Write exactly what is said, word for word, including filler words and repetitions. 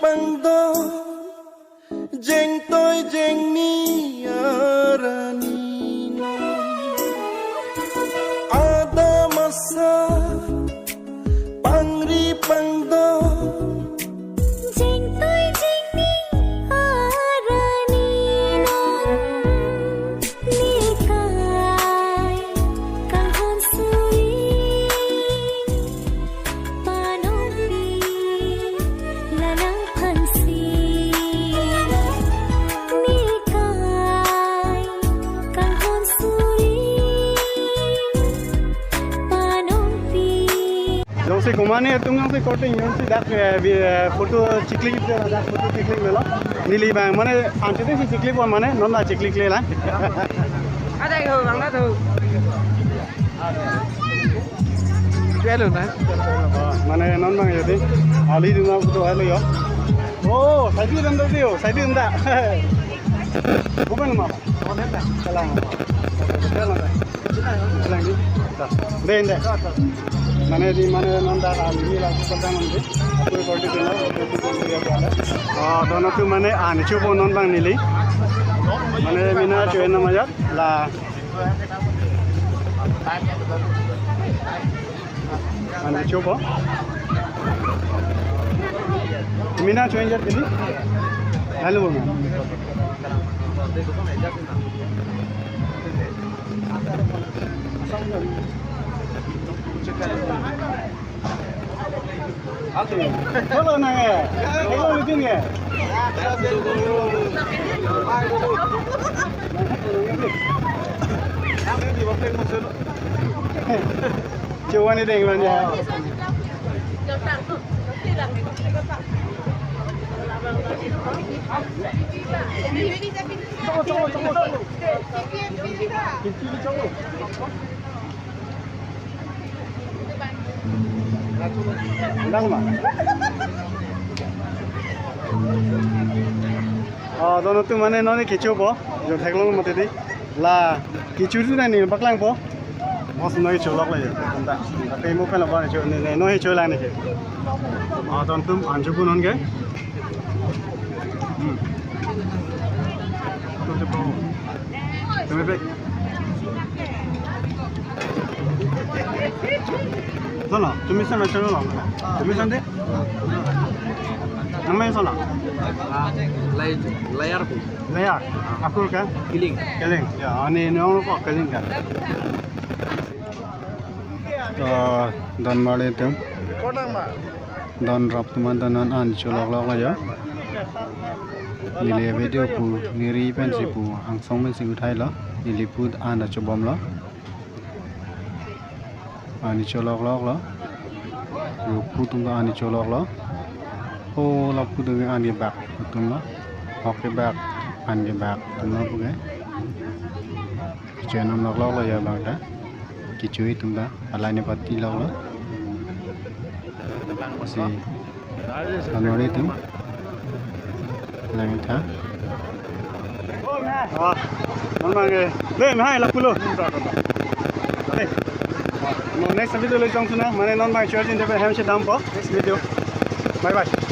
pangdo, jengtoi jengni arani non. Adam asa, pangri pangdo, jengtoi jengni arani non. Nilkai kanghon suri, panongpi lalang phansi. Nilkai kanghon suri, panongpi. Jongsi komatne atum jongsi korte jongsi dak, eh, bi, eh, photo chikli, dak photo chikli melo. Neli bang mane anchete si chikli pon mane non la chikli kle la. Ada ho bang na tho. Kelo na. Mane non bang yo di. Ali duma photo halo yo. Oh, side dam da yo, side dam da. Bukan mama. Salam. Salam. Salam di. Deh, deh. Mane di mane non da kami la ko kota mandi. Aku ko di na. Oh, dono tu mane an chupo non bang neli. Mane mina chuen na maya la. An chupo. Mina chuen jat di. Halo. Halo nang eh. Halo lutin eh. Chuan ni deng man ya. Dang ma. Oh, dono tu mane non kecho po. Jo theklong mati di. La kecho tu nani paklang po. Mos noi cholok le. Anta. Tapi mo pen apa cho ne noi cholang ne. Ah, don tum anju punon ke. Hmm. Tum tum. Tum pe. Sono, tumi sana channel lo. Tumi sande? Nama sono? Ah, lay-, layar po. Layar. Akur ka? Kiling. Kiling. Ya, ani nong ko Kiling ka. To, don mali tum. Don rap tuman don an an cholok lok lo ya. Neli video pu, neli pensi pu, angsong pensi uthai lo. Neli pu an chobom lo. Ani cholok lok lo. Yo pu tum to ani cholok lo. O la pu tum ani bak tum lo. Oke bak ani bak tum lo pu ke. Chenam lok lok lo ya bak ta. Kechui tum ta. Alai ne pati lok lo. Si. Anwari tum. Lang tha. Ah, non bang ke. Be, mahai la pulo. Eh. Mo next video lo chong suna, mane non bang church in the hem she dam po. Next video. Bye bye.